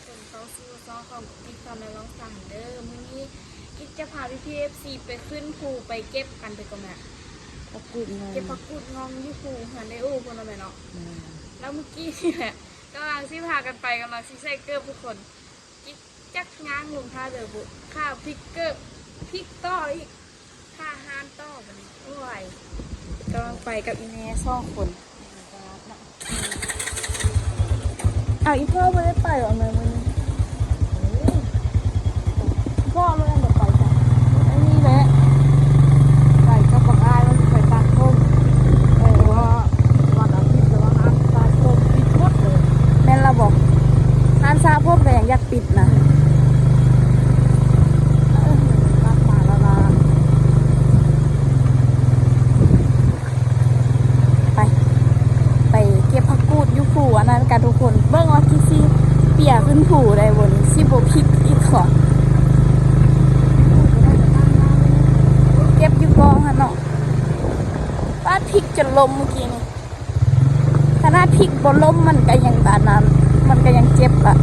ຄົນເຂົ້າສູ່ຊ່ອງຂອງກຸກກິກຊາແນລສາມເດີ. ມື້ນີ້ກິກຈະພາພີ່ໆ ເອັຟຊີ ໄປຂຶ້ນພູ ໄປເກັບ ອັນ ເປັນກໍແມ່ນ ຜັກກູດງອງ ເກັບຜັກກູດງອງຢູ່ພູເຮືອນໄດໂອພຸ້ນເນາະແມ່ເນາະ. ແມ່ນ. ແລ້ວມື້ກີ້ນີ້ແຫຼະ ກຳລັງຊິພາກັນໄປ ກຳລັງຊິໃສ່ເກີບທຸກຄົນ. ກິກຈັກຍ່າງລົງທ່າເດີບຸ ຂາພິກເກີບ ພິກຕໍ່ອີກ ຂາຫ້ານຕໍ່ບັດນີ້. ໂອ້ຍ ກຳລັງໄປກັບອີ່ແມ່ສອງຄົນ. ອ້າວ ອີ່ພໍ່ບໍ່ໄດ້ໄປຫວາແມ່ມື້ນີ້? ພໍ່ເລີຍບໍ່ໄປຈ້ະ. ອັນນີ້ແຫຼະ ໄປກັບບັກອ້າຍວ່າຊິໄປຕັດຜົມ ເພາະວ່າວັນອາທິດ ແຕ່ວ່າຮ້ານຕັດຜົມປິດໝົດເລີຍ. ແມ່ນລະບໍ? ຮ້ານສະຜົມກໍຍັງຢາກປິດນະ. ເອີ ຕັດມາແລ້ວລະ. ໄປ ໄປເກັບຜັກກູດຢູ່ພູອັນນັ້ນກັນທຸກຄົນ. ເບິ່ງວ່າກິກຊິເປຍຂຶ້ນພູໄດ້ບໍ່ນີ້ ຊິບໍ່ພິກອີກບໍ່. ເກັບຢູ່ກອງຫັ້ນເນາະ. ປາດ ພິກຈົນລົ້ມມື້ກີ້ນີ້. ຂະໜາດພິກບໍ່ລົ້ມມັນກໍຍັງ ອັນນັ້ນ ມັນກໍຍັງເຈັບລະ.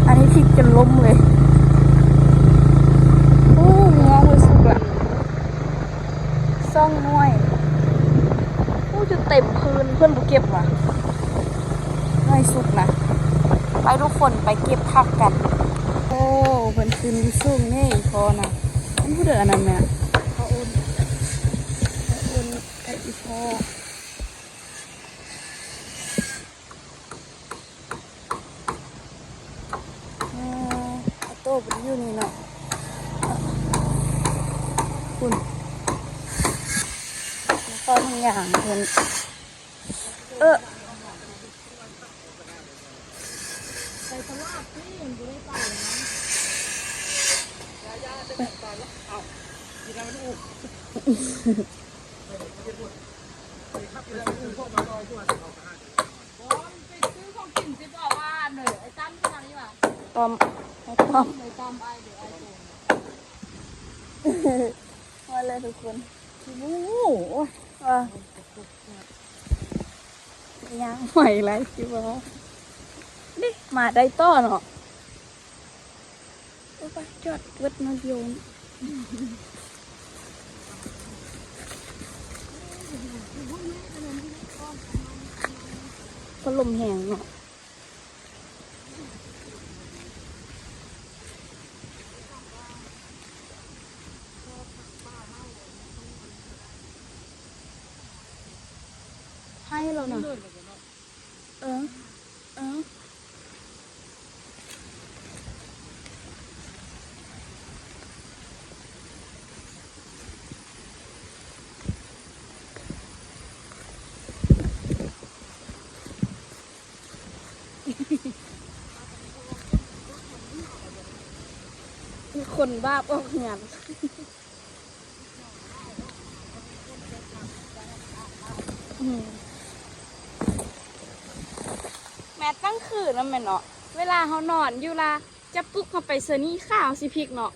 ອັນນີ້ພິກຈົນລົ້ມເລີຍ. ໂອ້ ງົວເພິ່ນສຸກລະ ສອງໜ່ວຍ. ໂອ້ ຢູ່ເຕັມພື້ນ ເພິ່ນບໍ່ເກັບຫວາ ໜ່ວຍສຸກນະ. ໄປທຸກຄົນ ໄປເກັບຜັກກັນ. ໂອ້ ເພິ່ນຂຶ້ນຢູ່ສູງນີ້ ພໍ່ນະ. ມັນຜູ້ໃດອັນນັ້ນແມ່? ພໍ່ອຸ່ນ ພໍ່ອຸ່ນກັບອີ່ພໍ່. ອໍ ອາໂຕ້ບໍ່ໄດ້ຢູ່ນີ້ເນາະ. ພຸ້ນ ນະຄອນທາງຢ່າງເພິ່ນ. ເອີ ໄປຕະຫຼາດຕິ ບໍ່ໄດ້ໄປນະ. ບໍ່ ໄປຊື້ຂອງກິນຊິບອກວ່າອັນເດີ ໄອ້ຕັ້ມຊິທາງນີ້ຫວາ? ຕ້ອມ ໃຫ້ຕ້ອມ ໄອ້ຕັ້ມ ອ້າຍເດີ ອ້າຍໂຕ. ຮອດແລ້ວທຸກຄົນ. ໂອ້ໂຫ ໂອ້ຍ ວ່າຍ່າງໄຫວຫຼາຍຊິວ່າ. ນີ້ ມາໄດ້ຕໍ່ເນາະ. ໂອ້ ໄປຈອດເວີດນະໂຍມ. ພັດລົມແຮງເນາະ. ໃຫ້ແລ້ວນະ. ເອີ ເອີ ຄົນບ້າອອກເຮືອນ. ອືມ ແມ່ນຕັ້ງຄືນນະແມ່ນເນາະ. ເວລາເຮົານອນຢູ່ລະ ຈະປຸກເຮົາໄປເຊີນີ້ ຂາເຮົາຊິພິກເນາະ.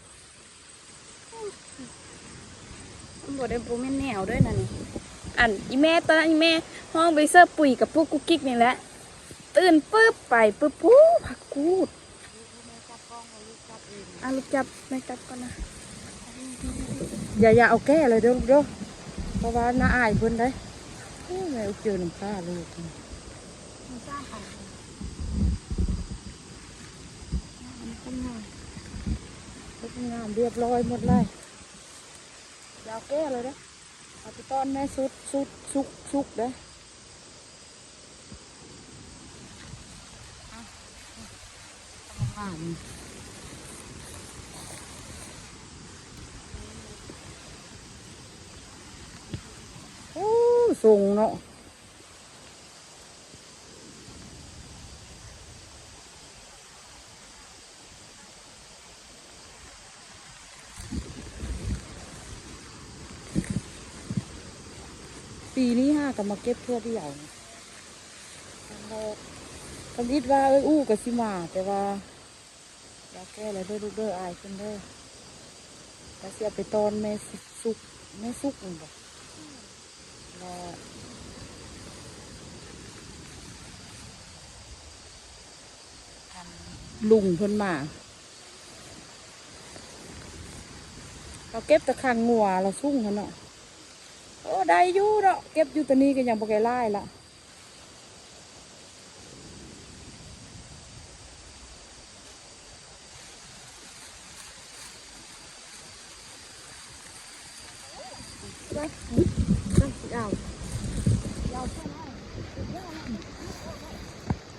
ມັນບໍ່ໄດ້ ບໍ່ແມ່ນແນວເດ້ນະນີ້. ອັນ ອີ່ແມ່ ຕອນນັ້ນອີ່ແມ່ຮ້ອງໄປເຊີປຸຍກະປຸກກຸກກິກນີ້ແຫຼະ. ຕື່ນປຶບ ໄປປຶບ ໂອ້ ຜັກກູດ. ອ່ະ ລູກຈັບ ແມ່ຈັບກ່ອນນະ. ຢ່າ ຢ່າເອົາແກ້ເລີຍເດີລູກເດີ ເພາະວ່າໜ້າອາຍເພິ່ນເດ້. ໂອ້ຍ ແມ່ອຸກເຈີນ້ຳຕາລູກ. ຄົນງາມ ຄົນງາມ ລຽບລ້ອຍໝົດເລີຍ. ຢ່າເອົາແກ້ເລີຍເດີ ເອົາໄປຕ້ອນແມ່ສຸກ ສຸກ ສຸກ ສຸກເດີ. ໂອ້ ຊົງເນາະ. ປີນີ້ຫາກະມາເກັບເທື່ອດຽວ. ທຳອິດວ່າເອື້ອຍອູ້ກະຊິມາ ແຕ່ວ່າລາວແກ່ແລ້ວເດີລູກເດີ ອາຍເພິ່ນເດີ. ລາວຊິເອົາໄປຕ້ອນແມ່ສຸກ ແມ່ສຸກແມ່ນບໍ່? ລາວ ລຸງເພິ່ນມາ ເຮົາເກັບແຕ່ຄາງງົວລະສູງຫັ້ນເນາະ. ໂອ້ ໄດ້ຢູ່ເນາະ ເກັບຢູ່ຕານີ້ກໍຍັງບໍ່ໄດ້ຫຼາຍລະ.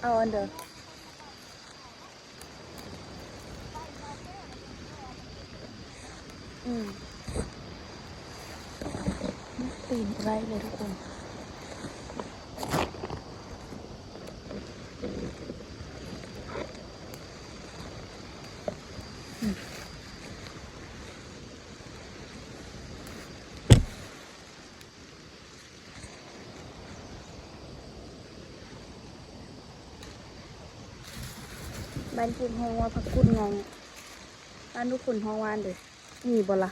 ເອົາອັນເດີ ອືມ ປີນໄດ້ເລີຍທຸກຄົນ. ບ້ານເຈັກຮ້ອງວ່າຜັກກຸດງອງ ບ້ານທຸກຄົນຮ້ອງວ່າອັນໃດ ມີບໍ່ລະ?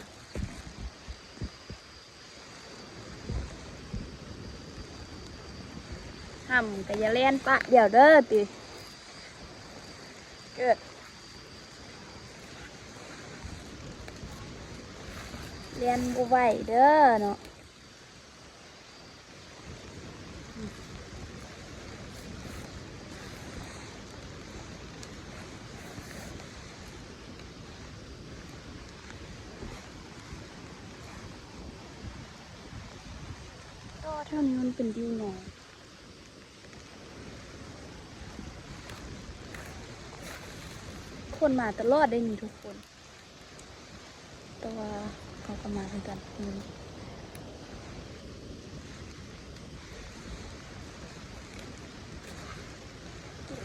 ຫ້ຳກໍຢ່າແລ່ນປະດຽວເດີຕິ ເກີດແລ່ນບໍ່ໄຫວເດີເນາະ. ຕໍ່ແຖວນີ້ມັນເປັນດິ້ວນ້ອຍ ຄົນມາຕະຫຼອດເດ້ນີ້ທຸກຄົນ. ແຕ່ວ່າເຮົາກໍມາຄືກັນມື້ນີ້.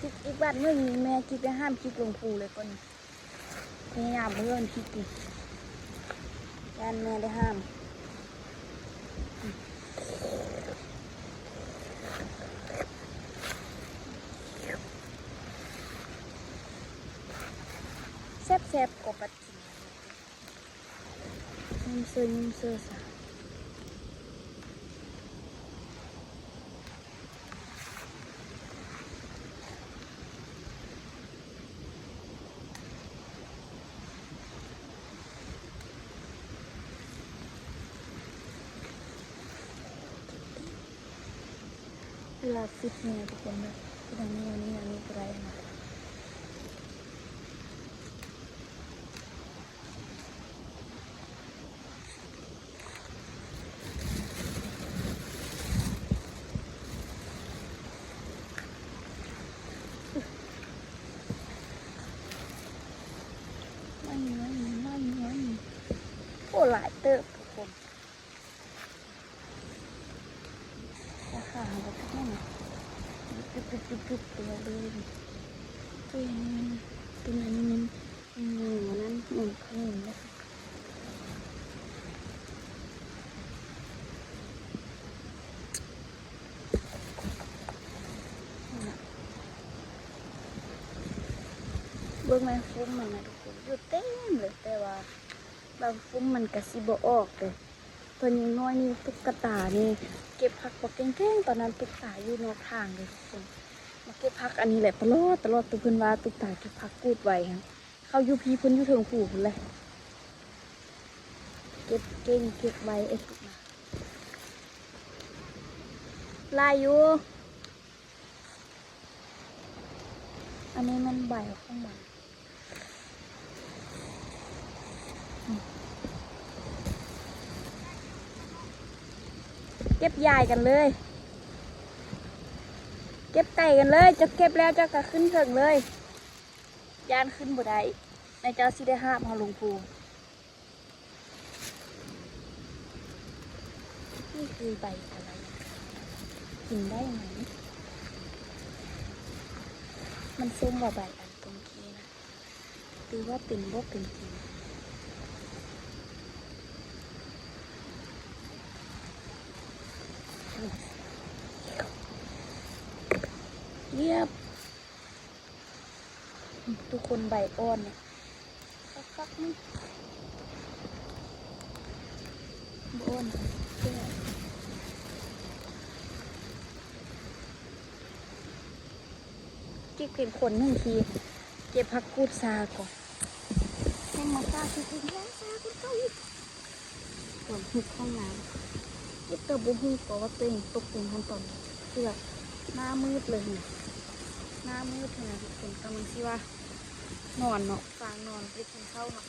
ອີກ ອີກບາດໜຶ່ງນີ້ແມ່ຈິບໄດ້ຫ້າມຈິບລົງພູເລີຍກ່ອນນີ້. ພະຍາຍາມບໍ່ໃຫ້ມັນຜິດນີ້ ຢ້ານແມ່ໄດ້ຫ້າມ. ແຊບໆ ກໍປັດກິນ ງຸ້ມເຊີງຸ້ມເຊີຊະ. ລາວຊິດແມ່ທຸກຄົນເດີ ເຮັດຫຍັງແນວນີ້ ແນວນີ້ບໍ່ໄດ້ນະ. ໂອ້ ຫຼາຍເຕີບທຸກຄົນ. ລາຄາເຮົາບໍ່ຈັກແມ່ນຫຍັງ ຈຸບໆໆໆ ຕົວເລີຍ. ຕົວນີ້ມັນ ຕົວນີ້ມັນ ອືມ ອັນນັ້ນ ອືມ ອືມ ເບິ່ງແມງຟຸມມັນນະທຸກຄົນ ຢູ່ເຕັມເລີຍ ແຕ່ວ່າບາງຟຸມມັນກະຊິບໍ່ອອກເດ້. ຕອນຍັງນ້ອຍນີ້ຕຸກກະຕານີ້ເກັບຜັກບໍ່ເກັ່ງໆ ຕອນນັ້ນຕຸກຕາຢູ່ນອກທາງເດ້ທຸກຄົນ ມາເກັບຜັກອັນນີ້ແຫຼະຕະຫຼອດ ຕະຫຼອດ. ຕຸກເພິ່ນວ່າຕຸກຕາເກັບຜັກກູດໄວຫັ້ນ ເຂົາຢູ່ພີ້ ເພິ່ນຢູ່ເທິງພູພຸ້ນແຫຼະ ເກັບເກັ່ງເກັບໄວ ເອີ ຕຸກນະ ຫຼາຍຢູ່. ອັນນີ້ແມ່ນໃບຂອງມັນ ເກັບຢາຍກັນເລີຍ ເກັບໃກ້ກັນເລີຍ. ເຈົ້າເກັບແລ້ວເຈົ້າກໍຂຶ້ນເທິງເລີຍ ຢ້ານຂຶ້ນບໍ່ໄດ້ ນາຍເຈົ້າຊິໄດ້ຫາບເຮົາລົງພູ. ນີ້ຄືໃບອະໄລ? ກິນໄດ້ໄໝ? ມັນສົ້ມກວ່າໃບອັນຕົ້ນກີ້ນະ ຫຼືວ່າເປັນບໍ່ເປັນກິນ? ລຽບ ທຸກຄົນໃບອ່ອນນີ້ ຄັກໆ ນີ້ ບໍ່ອ່ອນ ແກ່ ຈິກເປັນຄົນໜຶ່ງທີ. ເກັບຜັກກູດຊາກ່ອນ ແຮງມາຊາຄືເກົ່າ ຊາຄືເກົ່າອີກ. ຄວາມຮູ້ຂອງນາງ ເກັບກໍບໍ່ຮູ້ ເພາະວ່າຕົວເອງຕົກເປັນຂັ້ນຕອນ ຄືແບບໜ້າມືດເລີຍຫັ້ນນະ ໜ້າມືດຫັ້ນນະທຸກຄົນ. ກຳລັງຊິວ່ານອນເນາະ ຟາງນອນ ໄປກິນເຂົ້າເນາະ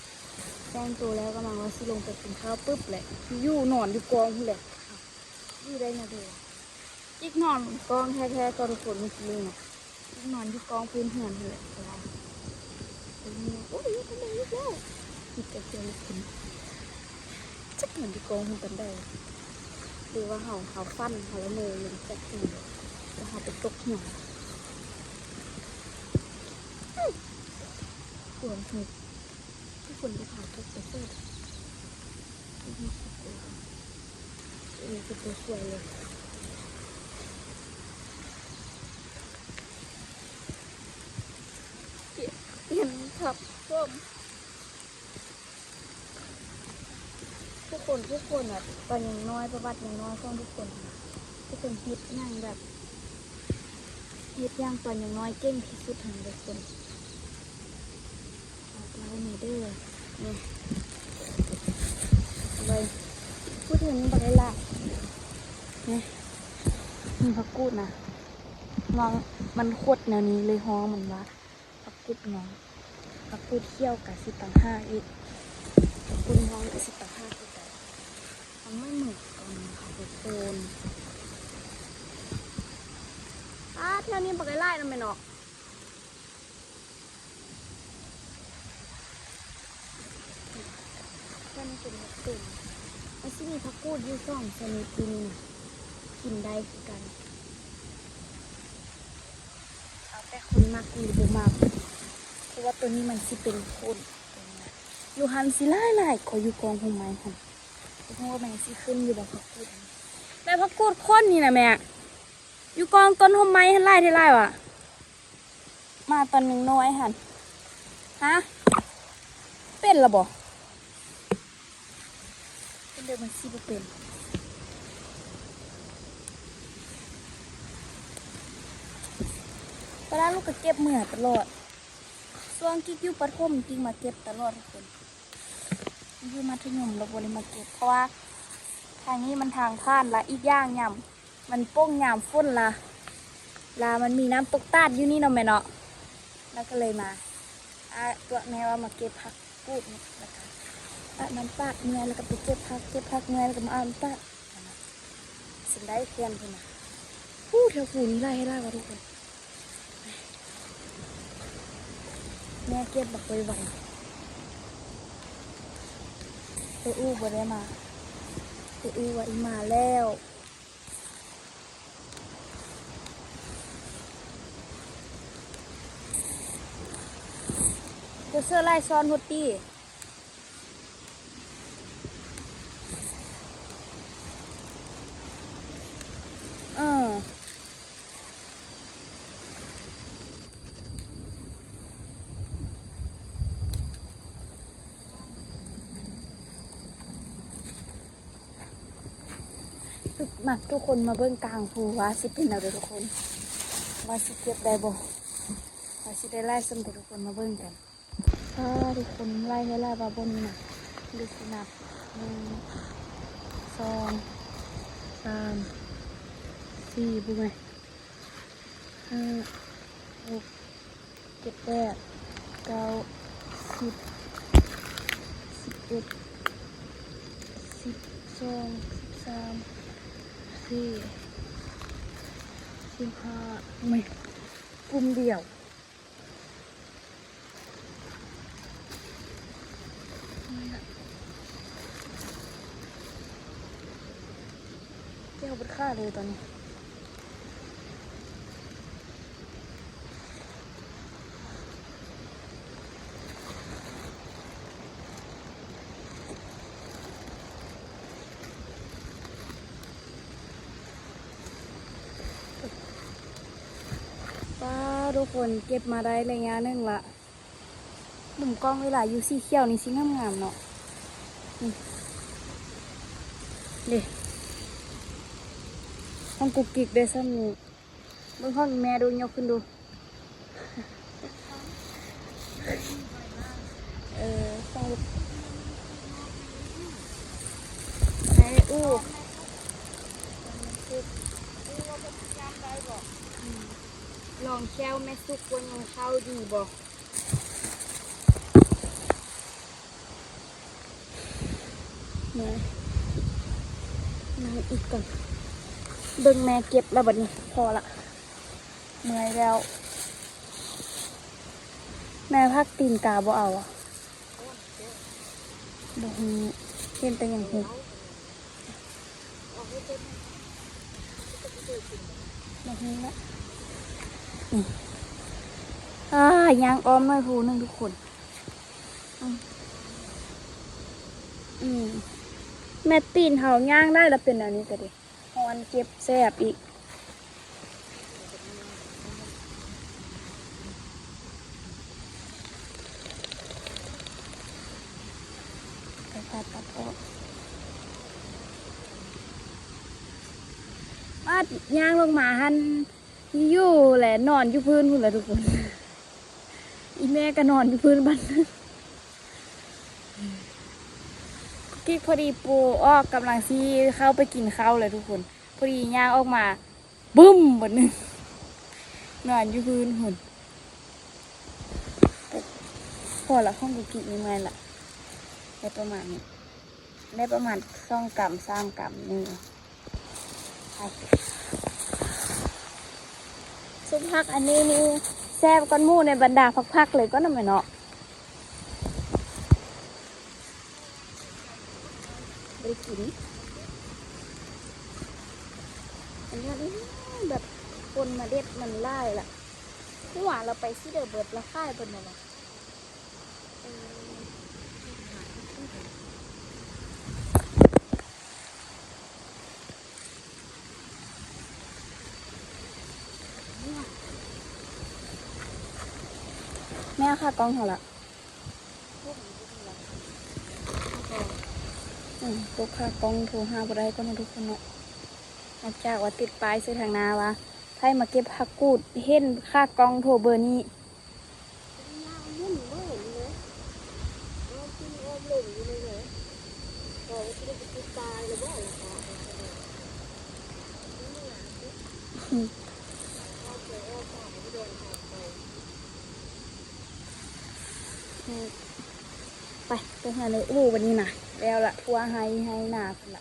ແຕ່ງໂຕແລ້ວ ກຳລັງວ່າຊິລົງໄປກິນເຂົ້າປຶບແຫຼະ ຢູ່ນອນຢູ່ກອງພຸ້ນແຫຼະ. ຢູ່ໄດ້ນະເດີ ຈິກນອນກອງແທ້ໆ ກໍທຸກຄົນເມື່ອກີ້ນີ້ນະ ຈິກນອນຢູ່ກອງພື້ນເຮືອນຫັ້ນແຫຼະ. ໂອ້ຍ ທຳໄມລຸກແລ້ວ ມີແຕ່ສຽງລຸກຂຶ້ນ ຈັກນອນຢູ່ກອງຫັ້ນປານໃດ ຫຼືວ່າເຮົາ ເຮົາຝັນ ເຮົາລະເມີຫຍັງຈັກ ແລ້ວເຮົາໄປຕົກຫຍັງ ຄວາມຮູ້. ທຸກຄົນໄປຫາກົບໄປເປີດ ເປັນຕົວສວຍເລີຍ ປ່ຽນທັບສົມ. ທຸກຄົນ ທຸກຄົນອະ ຕອນຍັງນ້ອຍ ປະຫວັດຍັງນ້ອຍຂອງທຸກຄົນ ທຸກຄົນເຮັດຫຍັງແບບ ເຮັດຫຍັງຕອນຍັງນ້ອຍເກັ່ງທີ່ສຸດຫັ້ນ ທຸກຄົນ. ບອກເລົ່າແດ່ເດີ ນີ້ ເບິ່ງ ພູດເຫັນບັກຫຼາຍໆ ນີ້ ມີຜັກກູດນະ ນ້ອງມັນຂົດແນວນີ້ເລີຍ ຮ້ອງມັນວ່າຜັກກູດງອງ ຜັກກູດຂຽວກະຊິຕ່າງຫາກອີກ ຜັກກູດງອງກະຊິຕ່າງຫາກຄືກັນ ມັນບໍ່ເໝືອນກັນເນາະ ທຸກຄົນ. ອ້າ ແຖວນີ້ບັກຫຼາຍໆນະແມ່ເນາະ. ມັນເປັນໝາກເຕັມ ມັນຊິມີຜັກກູດຢູ່ສອງຊະນິດຢູ່ນີ້ນະ ກິນໄດ້ຄືກັນ ເອົາແຕ່ຄົນມັກຫຼືບໍ່ມັກ ເພາະວ່າໂຕນີ້ມັນຊິເປັນໂຄນ ໂຕນີ້ນະ ຢູ່ຫັ້ນຊິຫຼາຍໆ ກວ່າຢູ່ກອງຮົ່ມໄມ້ຫັ້ນ ບໍ່ຮູ້ວ່າແມ່ນຊິຂຶ້ນຢູ່ບໍ່ ຜັກກູດຫັ້ນ ແມ່ ຜັກກູດໂຄນນີ້ນະແມ່ ຢູ່ກອງຕົ້ນຮົ່ມໄມ້ຫັ້ນຫຼາຍແທ້ຫຼາຍຫວາ. ມາຕອນຍັງນ້ອຍຫັ້ນ ຮະ ເປັນລະບໍ່? ເປັນເດີ ມັນຊິບໍ່ເປັນ ເວລາລູກກໍເກັບເມືອຕະຫຼອດ ຊ່ວງກິກຢູ່ປະຖົມກິກມາເກັບຕະຫຼອດທຸກຄົນ ຢູ່ມັດທະຍົມລະບໍ່ໄດ້ມາເກັບ ເພາະວ່າທາງນີ້ມັນທາງຜ່ານ ລະອີກຢ່າງຍາມ ມັນໂປ່ງຍາມຝົນລະ ລະມັນມີນ້ຳຕົກຕາດຢູ່ນີ້ເນາະແມ່ເນາະ ລະກະເລີຍມາ ອາ ຕົວະແມ່ວ່າມາເກັບຜັກກູດນີ້ ລະກະປາດນ້ຳປາດເມື່ອຍ ລະກະໄປເກັບຜັກ ເກັບຜັກເມື່ອຍ ລະກະມາອາບນ້ຳປາດ ຊິໄດ້ເພື່ອນພຸ້ນນະ ຜູ້ແຖວຜູ້ນີ້ຫຼາຍຫຼາຍວ່າທຸກຄົນ ແມ່ເກັບບັກໄວໆ ເອີ ອູ້ບໍ່ໄດ້ມາ ເອີ ອູ້ວ່າອີ່ມາແລ້ວ. ເຈົ້າເສື້ອລາຍຊ້ອນໂພດຕິ ເອີ. ມາ ທຸກຄົນມາເບິ່ງກາງພູວ່າຊິເປັນແນວໃດທຸກຄົນ ວ່າຊິເກັບໄດ້ບໍ່ ວ່າຊິໄດ້ຫຼາຍສ່ຳໃດ ທຸກຄົນມາເບິ່ງກັນ. ອ່າ ທຸກຄົນ ຫຼາຍແທ້ຫຼາຍວ່າບ່ອນນີ້ນະ ເດີຊິນັບ ໜຶ່ງ ສອງ ສາມ ສີ່ ບໍ່ແມ່ນ ຫ້າ ຫົກ ເຈັດ ແປດ ເກົ້າ ສິບ ສິບເອັດ ສິບສອງ ສິບສາມ ສິບສີ່ ສິບຫ້າ ໂອ້ຍ ກຸ່ມດຽວ. ແກ້ວເບິດຂາເລີຍຕອນນີ້. ປ້າ ທຸກຄົນ ເກັບມາໄດ້ໄລຍະໜຶ່ງລະ. ມຸມກ້ອງເວລາຢູ່ສີຂຽວນີ້ຊິງາມໆເນາະ. ນີ້ ເດ້ ຂອງກຸກກິກເດ້ຊ່ຳນີ້. ເບິ່ງຂອງອີ່ແມ່ດູ ຍົກຂຶ້ນດູ. ເຈັບທ້ອງ ອືມ ລອງແຊວແມ່ສຸກວ່າຍັງເຂົ້າດີບໍ່. ມາ ນັ່ງອີກກ່ອນ ເບິ່ງແມ່ເກັບແລ້ວບັດນີ້ ພໍລະ ເມື່ອຍແລ້ວ. ແມ່ຜັກຕີນກາບໍ່ເອົາ ບໍ່ຮູ້ ເຫັນແຕ່ຫຍັງຫຸບ ບໍ່ຮູ້ລະ ນີ້ ອ່າ ຍ່າງອ້ອມໜ້ອຍພູໜຶ່ງທຸກຄົນ. ອືມ ອືມ ແມ່ຕີນເຮົາຍ່າງໄດ້ລະເປັນແນວນີ້ກະດີ ຮ້ອນເຈັບແສບອີກ. ໄປຕັດອອກ ມາ ຍ່າງລົງມາຫັ້ນ ຢູ່ແຫຼະ ນອນຢູ່ພື້ນພຸ້ນແຫຼະທຸກຄົນ. ອີແມ່ກະນອນຢູ່ພື້ນບັດ ກິກພໍດີປູອອກກຳລັງຊິເຂົ້າໄປກິນເຂົ້າແຫຼະທຸກຄົນ ພໍດີຍ່າງອອກມາ ບຶ້ມ ບັດໜຶ່ງ ນອນຢູ່ພື້ນພຸ້ນ. ພໍລະ ຂອງກຸກກິກນີ້ເມື່ອຍລະ ໄດ້ປະມານນີ້ ໄດ້ປະມານສອງກຳສາມກຳນີ້. ໄປ ຊຸມຜັກອັນນີ້ນີ້ແຊບກວ່າໝູ່ໃນບັນດາຜັກໆເລີຍກໍນຳແມ່ເນາະ. ບໍ່ໄດ້ກິນ ອັນນີ້ແບບຄົນມາເດັດມັນຫຼາຍລະ ຫົວລະໄປຊິເດີເບິດລະຂາຍເພິ່ນນະ. ແມ່ເອົາຂາກອງເຮົາລະ ອືມ ຕົກຂາກອງໂທຫາບໍ່ໄດ້ກ່ອນເນາະທຸກຄົນເນາະ ນອກຈາກວ່າຕິດປ້າຍໃສ່ທາງໜ້າວ່າ ໃຜມາເກັບຜັກກູດ ເຫັນຂາກອງໂທເບີນີ້. ໄປ ໄປຫາເລີຍ. ໂອ້ ບັດນີ້ນະ ແລ້ວລະ ທົ່ວໄຮ່ ໄຮ່ນາພຸ້ນລະ.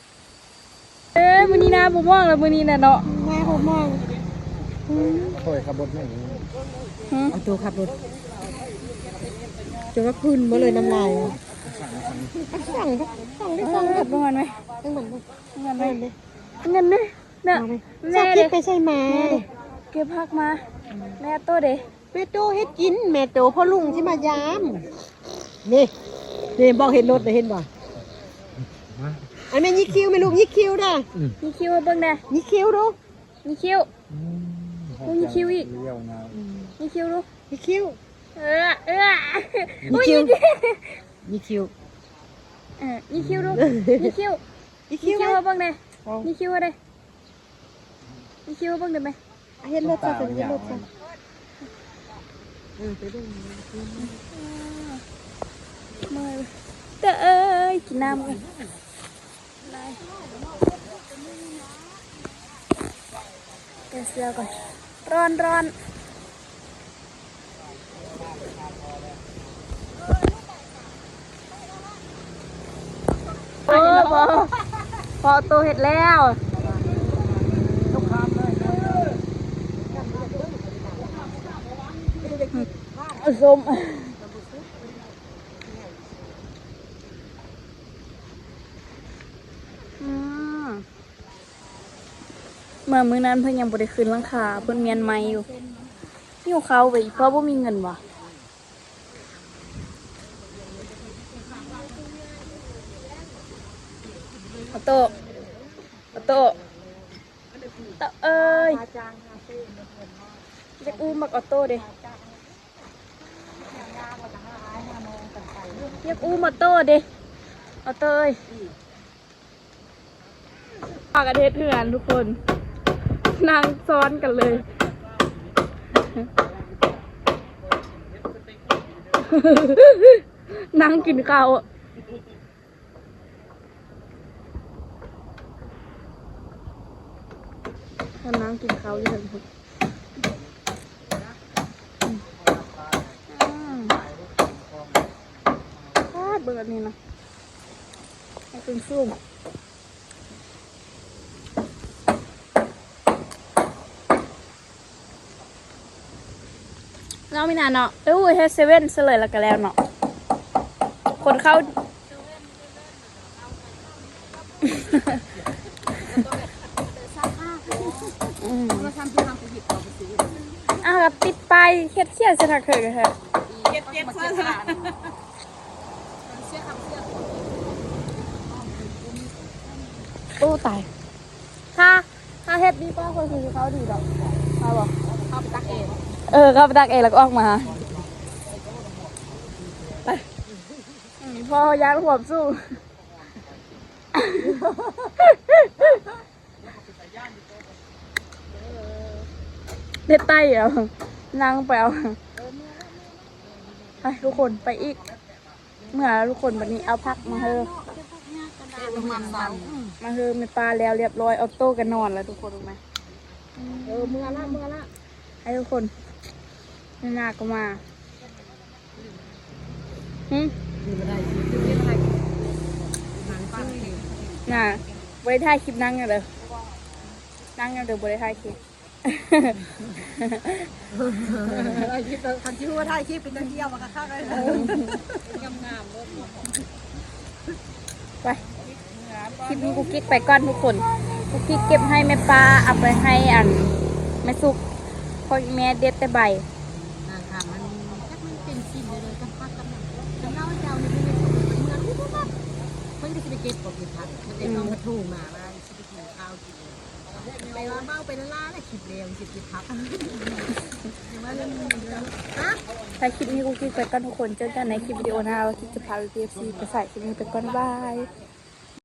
ເອີ ມື້ນີ້ໜ້າບໍ່ມອງລະ ມື້ນີ້ນະເນາະ ໜ້າບໍ່ມອງ. ອືມ ໂອ້ຍ ຂັບລົດແມ່ນ ຫື ເອົາໂຕຂັບລົດ ຈົນວ່າຄືນເບິດເລີຍນ້ຳລາຍ. ສັ່ງ ສັ່ງ ສັ່ງໄດ້ສັ່ງ ເອີ ເບິດ ບໍ່ງານໄໝ ຈັ່ງນັ້ນ ບໍ່ງານໄໝ ເງິນເດ້ ເງິນເດ້ ນະ ແມ່ເດ້ ໄປໃສ່ມາ ແມ່ເດ້ ເກັບຜັກມາ ແມ່ໂຕເດ້. ແມ່ໂຕເຮັດກິນ ແມ່ໂຕພໍ່ລຸງຊິມາຢາມ. ນີ້ ນີ້ ບອກເຮັດລົດນະ ເຫັນບໍ່? ອັນແມ່ຍິກຄິ້ວ ແມ່ລູກຍິກຄິ້ວເດີ້. ຍິກຄິ້ວໃຫ້ເບິ່ງແດ່ ຍິກຄິ້ວດູ ຍິກຄິ້ວ. ອືມ ໂອ້ຍ ຍິກຄິ້ວອີກ ຍິກຄິ້ວດູ ຍິກຄິ້ວ. ເອີ ເອີ ຍິກຄິ້ວ ຍິກຄິ້ວ. ເອີ ຍິກຄິ້ວດູ ຍິກຄິ້ວ ຍິກຄິ້ວໃຫ້ເບິ່ງແດ່ ຍິກຄິ້ວໃຫ້ເດ້. ມີຄິວເບິ່ງໄດ້ໄໝ? ເຮັດລົດຊະ ເຮັດລົດຊະ. ເອີ ໄປເບິ່ງ ເມື່ອຍເດີເອີຍ ກິນນ້ຳກ່ອນ ແກ້ເສື້ອກ່ອນ ຮ້ອນໆ. ໂອ້ ພໍ ພໍໂຕເຮັດແລ້ວ ສົ້ມ ອືມ. ມາມື້ນັ້ນເພິ່ນຍັງບໍ່ໄດ້ຂຶ້ນຫຼັງຄາ ເພິ່ນມ້ຽນໄມ້ຢູ່. ຫິວເຂົ້າເວີຍ ອີ່ພໍ່ບໍ່ມີເງິນຫວາ? ອອໂຕ້ ອອໂຕ້ ໂຕເອີຍ ຢາກອູ້ບັກອອໂຕ້ເດ້ ຢາກອູ້ອອໂຕ້ເດ້ ອອໂຕ້ເອີຍ. ພາກັນເຮັດເຮືອນທຸກຄົນ ນັ່ງຊ້ອນກັນເລີຍ ນັ່ງກິນເຂົ້າ. ເພິ່ນນັ່ງກິນເຂົ້າຢູ່ເທິງພຸ້ນ. ອືມ ອືມ ປາດ ເບິ່ງອັນນີ້ນະ ໃຫ້ເພິ່ນຊູມ. ເນາະ ມີນາເນາະ ເອີ ເຮັດເຊເວັ່ນຊະເລີຍ ແລ້ວກໍແລ້ວເນາະ ຄົນເຂົ້າ ອືມ ເອົາ ກໍປິດປ້າຍ ເຮັດຂຽນໃສ່ທາງເທິງແທ້ ເກັບ ເກັບ ໂອ້ ຕາຍ ຖ້າ ຖ້າເຮັດດີກວ່າ ຂ້ອຍຄືຊິເຂົ້າດີດອກ ເຂົ້າບໍ່? ເຂົ້າໄປຕັກເອງ ເອີ ເຂົ້າໄປຕັກເອງ ແລ້ວກໍອອກມາ ໄປ ອືມ ພໍຢ້ານຫວບສູ້ ເດັດໄຕ້ເອົາ ນັ່ງໄປເອົາ ໄປທຸກຄົນ ໄປອີກ. ເມື່ອແລ້ວທຸກຄົນ ບັດນີ້ເອົາຜັກມາເຮີ ມາເຮີແມ່ປ້າແລ້ວລຽບຮ້ອຍ ອອໂຕ້ກໍນອນແລ້ວທຸກຄົນ ຮູ້ໄໝ? ເອີ ເມື່ອລະ ເມື່ອລະ ໃຫ້ທຸກຄົນ ຍາຍາກໍມາ ຫື ນາ ບໍ່ໄດ້ຖ່າຍຄລິບນັ່ງເດີ ນັ່ງເດີ ບໍ່ໄດ້ຖ່າຍຄລິບ. ຄັນຊິຮູ້ວ່າຖ່າຍຄລິບເປັນຕາທ່ຽວ ມັນກໍຄັກເລີຍ ງາມໆ ເລີຍ ໄປ ຄລິບນີ້ກຸກກິກໄປກ່ອນທຸກຄົນ ກຸກກິກເກັບໃຫ້ແມ່ປ້າ ເອົາໄປໃຫ້ອັນແມ່ສຸກ ເພາະແມ່ເດັດແຕ່ໃບ ນາງຖາມມັນ ຈັກມັນເປັນສິນແນວໃດກັນ ພັກກັນນະ ຄັນເລົ່າເຈົ້ານີ້ ມັນເໝືອນ ເພິ່ນກໍຊິໄປເກັບບໍ່ເກັບຜັກ ມັນໄດ້ຕ້ອງມາໂທມາວ່າ ໄປເວົ້າໄປລ້າໆ ແລ້ວຄລິບແລ້ວຊິເກັບຜັກ ຢ່າວ່າເລື່ອງນີ້ເດີ ຮະ ຖ້າຄລິບນີ້ກຸກກິກໄປກ່ອນທຸກຄົນ ເຈີກັນໃນຄລິບວິດີໂອໜ້າ ວ່າກິກຈະພາເອັຟຊີໄປໃສ ຄລິບນີ້ໄປກ່ອນ ບາຍ.